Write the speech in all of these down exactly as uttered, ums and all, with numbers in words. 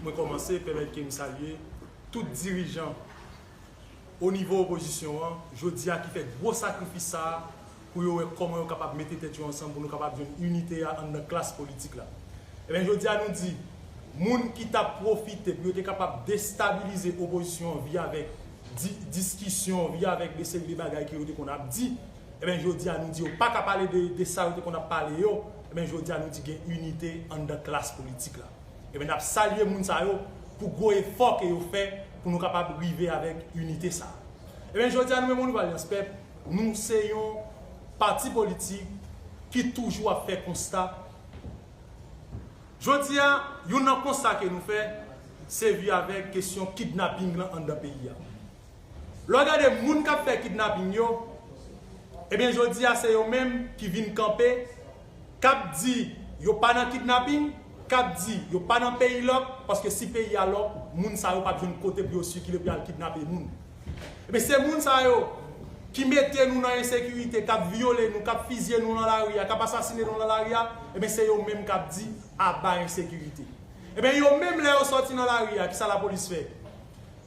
Mwen kòmanse, pèmèt ke m salye tout dirijan o nivo opozisyon an, jodi a ki fè gwo sakrifis sa a pou yo wè kòman yo kapab mete tèt yo ansanm pou nou kapab jwenn inite a anndan klas politik la. Ebyen, jodi a nou di, moun ki t ap pwofite pou yo te kapab destabilize opozisyon an via avèk di, diskisyon, via avèk de seri de bagay ke yo te konn ap di, ebyen, jodi a nou di yo pa ka pale de, de sa yo te konn ap pale yo, ebyen, jodi a nou di gen inite anndan klas politik la. Ebyen, n ap salye moun sa yo pou gwo efò ke yo fè pou nou kapab rive avèk inite sa a. Ebyen, jodi a nou menm o nivo Alyans Pèp, nou se yon pati politik ki toujou ap fè konsta. Jodi a, youn nan konsta ke nou fè, se via avèk kesyon kidnaping lan anndan peyi a. Lè w gade moun k ap fè kidnaping yo, ebyen, jodi a se yo menm ki vin kanpe, k ap di yo pa nan kidnaping, k ap di yo pa nan peyi lòk, paske si peyi a lòk, moun sa yo p ap jwenn kote pou yo sikile pou y al kidnape moun. Ebyen, se moun sa yo ki mete nou nan ensekirite, k ap vyole nou, k ap fizye nou nan lari a, k ap asasine nou nan lari a, ebyen, se yo menm k ap di aba ensekirite. Ebyen, yo menm, lè yo sòti nan lari a, kisa lapolis fè?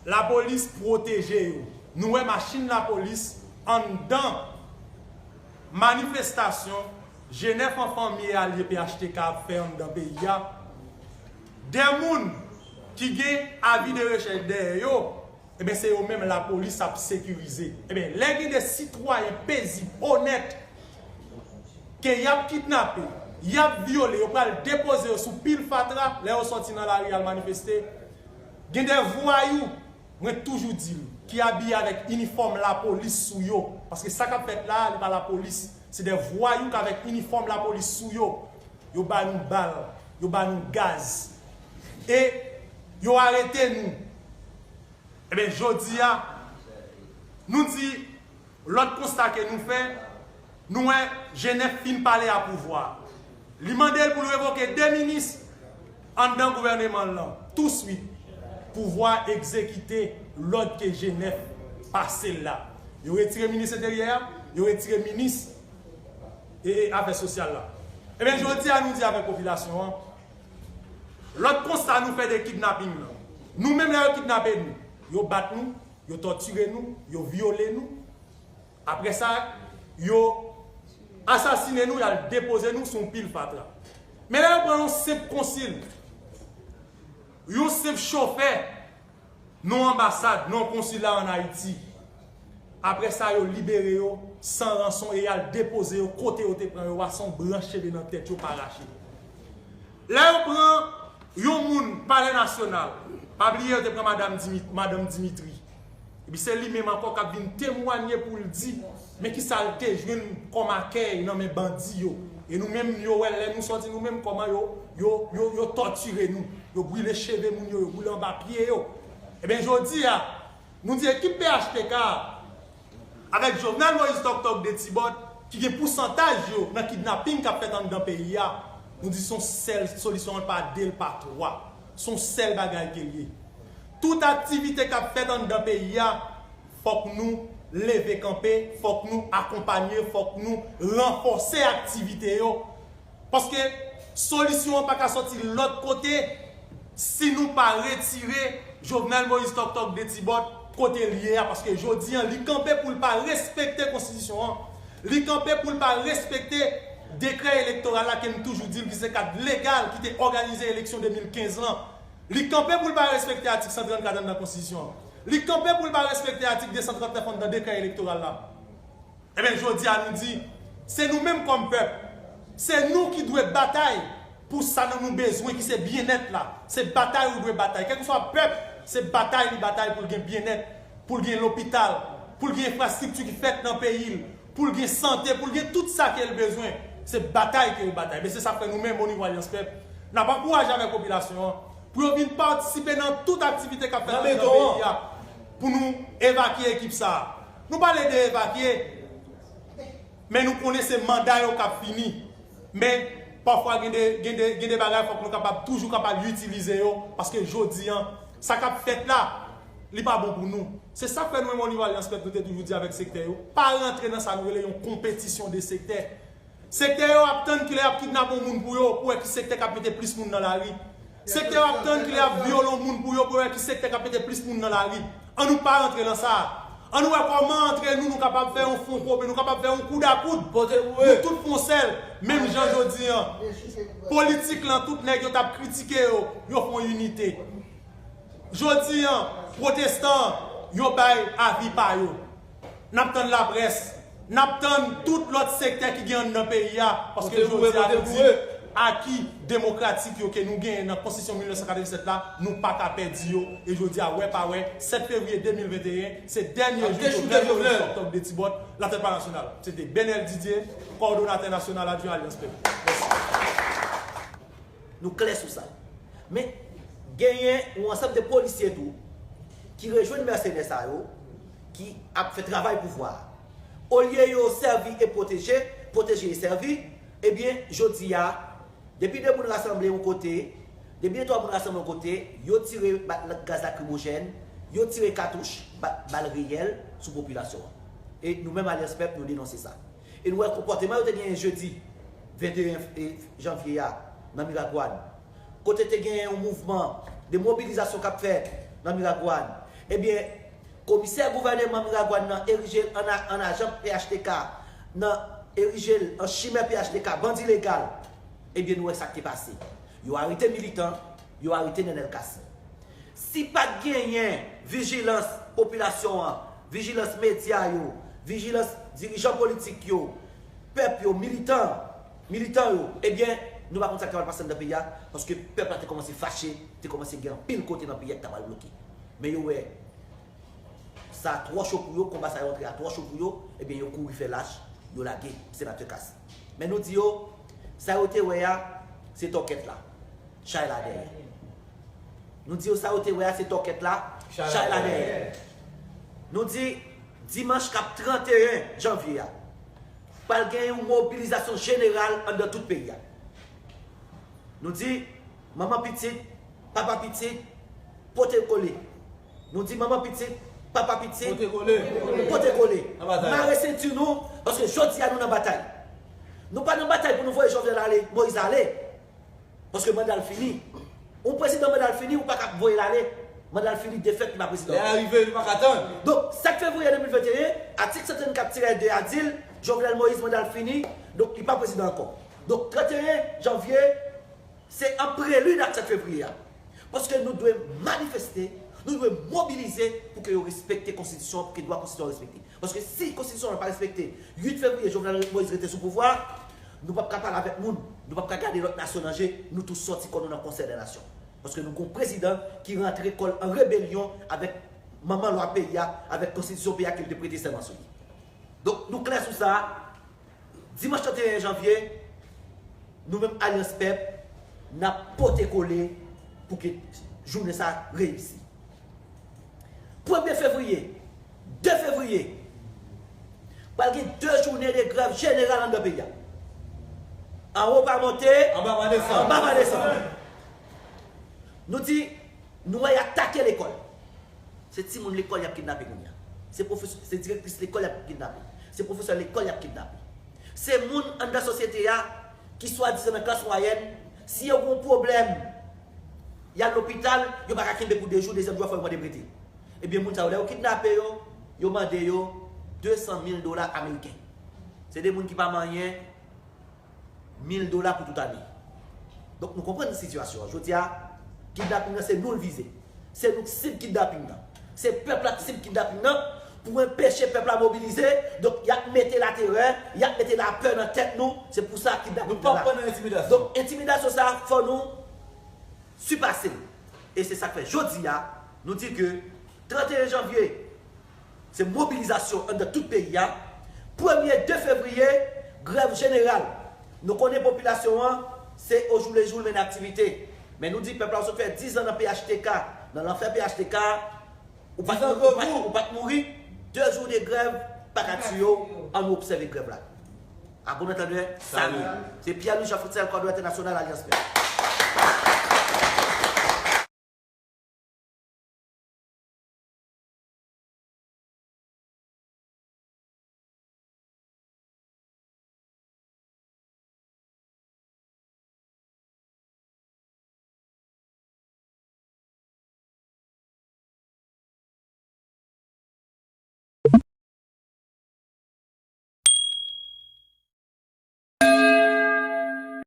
Lapolis pwoteje yo. Nou wè machin lapolis anndan manifestasyon G nèf an fanmi e alye P H T K ap fè anndan peyi a. De moun ki gen avi de rechèch dèyè yo, ebyen, se yo menm lapolis ap sekirize. Ebyen, lè gen de sitwayen pezib, onèt, ke y ap kidnape, y ap vyole, yo pral depoze yo sou pil fatra, lè yo sòti nan lari al manifeste, gen de vwayou, mwen toujou di l, ki abiye avèk inifòm lapolis sou yo. Paske sa k ap fèt la a, li pa lapolis. Se de vwayou k avèk inifòm lapolis sou yo. Yo ba nou bal, yo ba nou gaz. E yo arete nou. Ebyen, jodi a, nou di, lòt konsta ke nou fè, nou wè G nèf fin pale a pouvwa. Li mande l pou l revoke de minis anndan gouvèneman l lan, touswit. Pouvwa egzekite lòd ke G nèf pase l la. Yo retire minis enteryè a, yo retire minis e, e afè sosyal la. Ebyen, jodi a, nou di avèk popilasyon an, lòt konsta nou fè de kidnaping lan. Nou menm, lè yo kidnape nou, yo bat nou, yo tòtire nou, yo vyole nou. Apre sa, yo asasine nou, y al depoze nou sou yon pil fatra. Men lè yo pran yon senp konsil, yon senp chofè, nan yon anbasad, nan yon konsila ann Ayiti. Apre sa, yo libere yo san ranson e y al depoze yo kote yo te pran yo a, se yon branch cheve nan tèt yo pa rache. Lè yo pran yon moun Palè Nasyonal, pa bliye yo te pran madanm Dimi-, madanm Dimitri. Epi se li menm ankò k ap vin temwanye pou l di, men kisa l te jwenn kòm akèy nan men bandi yo. E nou menm, yo wè lè nou sòti nou menm kòman yo, yo, yo, yo tòtire nou. Yo brile cheve moun yo, yo boule anba pye yo. Ebyen, jodi a, nou di ekip P H T K a, avèk Jovenel Moïse Tòk Tòk de Tibòt, ki gen pousantaj yo nan kidnaping k ap fèt anndan peyi a, nou di se yon sèl solisyon, pa de, l pa twa. Se yon sèl bagay ke l ye. Tout aktivite k ap fèt anndan peyi a, fòk nou leve kanpe, fòk nou akonpanye, fòk nou ranfòse aktivite yo. Paske solisyon an pa ka sòti lòt kote si nou pa retire Jovenel Moïse Tòk Tòk de Tibòt kote l ye a. Paske jodi a, li kanpe pou l pa respekte konstitisyon an. Li kanpe pou l pa respekte dekrè elektoral la ke m toujou di l ki se kad legal ki te òganize eleksyon de mil kenz lan. Li kanpe pou l pa respekte atik san trannkat anndan konstitisyon an. Li kanpe pou l pa respekte atik de san trannèf anndan dekrè elektoral la. Ebyen, jodi a nou di, se nou menm kòm pèp, se nou ki dwe batay pou sa nou, nou bezwen, ki se byennèt la. Se batay ou dwe batay. Kèlkeswa pèp, se batay li batay pou l gen byennèt, pou l gen lopital, pou l gen enfrastrikti ki fèt nan peyi l, pou l gen sante, pou l gen tout sa ke l bezwen. Se batay ke yo batay. Men se sa k fè nou menm o nivo Alyans Pèp, n ap ankouraje avèk popilasyon an pou yo vin patisipe nan tout aktivite k ap fèt nan peyi a pou nou evakye ekip sa a. Nou pale de evakye, men nou konnen se manda yo k ap fini. Men pafwa gen de, gen de, gen de bagay fòk nou kapab, toujou kapab itilize yo, paske jodi a, sa k ap fèt la, li pa bon pou nou. Se sa k fè nou menm o nivo Alyans Pèp, nou te toujou di avèk sektè yo, pa rantre nan sa nou rele yon konpetisyon de sektè. Sektè yo ap tann kilè y ap kidnape yon moun pou yo, pou wè ki sektè k ap mete plis moun nan lari. Sektè yo ap tann ki lè y ap vyole yon moun pou yo, pou yo wè ki sektè k ap mete plis moun nan lari. An nou pa rantre nan sa. An nou wè kòman antre nou, nou kapab fè yon fon komen, nou kapab fè yon koud a koud. Nou tout fè yon sèl, menm jan jodi an. Politik lan, tout nèg yo t ap kritike yo, yo fè yon inite. Jodi an, pwotestan, yo bay avi pa yo. N ap tann laprès, n ap tann tout lòt sektè ki gen anndan peyi a, paske jodi a nou di aki demokratik yo ke nou genyen nan Konstitisyon mil nèf san katrevennsèt la, nou pa ka pèdi yo. E jodi a, wè pa wè, sèt fevriye de mil venteyen, se dènye jou Jovenel Moïse Octobre Dethibot, latèt pa nasyonal. Se te Benel Didier, kòdonatè nasyonal adjwen Alyans Pèp. Mèsi. Nou klè sou sa. Men, genyen yon ansanm de polisye tou ki rejwenn mèsenè sa yo ki ap fè travay pouvwa a. Olye yo sèvi e pwoteje, pwoteje e sèvi, ebyen, jodi a, depi de moun rasanble yon kote, depi de twa moun rasanble yon kote, yo tire ba- gaz lakrimojèn, yo tire katouch, ba- bal reyèl sou popilasyon an. E nou menm Alyans Pèp, nou denonse sa. E nou wè konpòteman yo te genyen jedi venteyen janvye a nan Miragwàn, kote te genyen yon mouvman de mobilizasyon k ap fèt nan Miragwàn, ebyen, komisè gouvèneman Miragwàn nan erije l an, an ajan P H T K, nan erije l an chimè P H T K, bandi legal, ebyen, nou wè sa k te pase. Yo arete militan, yo arete Nenel Cassy. Si pa t genyen vijilans popilasyon an, vijilans medya yo, vijilans dirijan politik yo, pèp yo, militan, militan yo, ebyen, nou pa konn sa k ta pral pase anndan peyi a, paske pèp la te kòmanse fache, te kòmanse gen anpil kote nan peyi a ki ta pral bloke. Men yo wè, sa twò cho pou yo, konba sa yo antre a twò cho pou yo, ebyen, yo kouri fè lach, yo lage senatè Cassy. Men nou di yo, sa yo te wè a, se tòkèt la. Chay la dèyè. Nou di yo sa yo te wè a se tòkèt la, chay la dèyè. Nou di dimanch k ap tranteyen janvye a, pral gen yon mobilizasyon jeneral anndan tout peyi a. Nou di manman pitit, papa pitit, pote kole. Nou di manman pitit, papa pitit, pote kole. Mare senti nou, paske jodi a nou nan batay. Nou pa nan batay pou nou voye Jovenel ale, Moïse ale. Paske manda l fini. Yon prezidan manda l fini, ou pa ka voye l ale. Manda l fini, defèt li pa prezidan. Lè a rive, nou pa ka tann. Donk, sèt fevriye de mil venteyen, atik san trannkat tirè de a di l, Jovenel Moïse manda l fini, donk li pa prezidan ankò. Donk, tranteyen janvye, se an prelid ak sèt fevriye a. Paske nou dwe manifeste, nou dwe mobilize pou ke yo respekte konstitisyon an, pou ke dwa konstitisyon an respekte. Paske si konstitisyon an pa respekte, uit fevriye Jovenel Moïse rete sou pouvwa, nou p ap ka pale avèk moun, nou p ap ka gade lòt nasyon nan je, nou tou sòti kò nou nan konsèy dè nasyon. Paske nou gon prezidan ki rantre kò l an rebelyon avèk manman lwa peyi a, avèk konstitisyon peyi a ke l te prete sèman sou li. Donk, nou klè sou sa, dimanch tranteyen janvye, nou menm Alyans Pèp, n ap pote kole pou ke jounen sa reyisi. Premye fevriye, de fevriye, pral gen de jounen de grèv jeneral anndan peyi a. Anwo pa monte, anba pa desann. Nou di, nou wè y atake lekòl. Se timoun lekòl y ap kidnape kounye a. Se pwofesè, se direktris lekòl y ap kidnape. Se pwofesè lekòl y ap kidnape. Se moun anndan sosyete a ki swadizan nan klas mwayèn, si yo gen yon pwoblèm, y al lopital, yo pa ka kenbe pou de jou, dezyèm jou a fò yo mande prete. Ebyen, moun sa yo, lè yo kidnape yo, yo mande yo de san mil dola ameriken. Se de moun ki pa manyen, mil dola pou tout ane. Donk, nou konprann sitiyasyon an. Jodi a, kidnaping nan, se nou l vize. Se nou k sib kidnaping nan. Se pèp la k sib kidnaping nan pou enpeche pèp la mobilize. Donk, y ap mete laterè, y ap mete lapè nan tèt nou. Se pou sa kidnaping nan la. Nou p ap pran nan entimidasyon. Donk, entimidasyon sa a, fò nou sipase l. E se sa k fè jodi a, nou di ke tranteyen janvye, se mobilizasyon anndan tout peyi a. Premye de fevriye, grèv jeneral. Nou konnen popilasyon an, se ojoulejou l mennen aktivite. Men nou di pèp la, ou sot fè diz an nan P H T K, nan lanfè P H T K, ou pa t, ou pa t, ou pa t mouri, de jou de grèv pa ka tiye w, ann obsève grèv la. A bon antandè, salut. Se Pierre Louis Jean Fritzel, kòdonatè nasyonal Alyans Vè.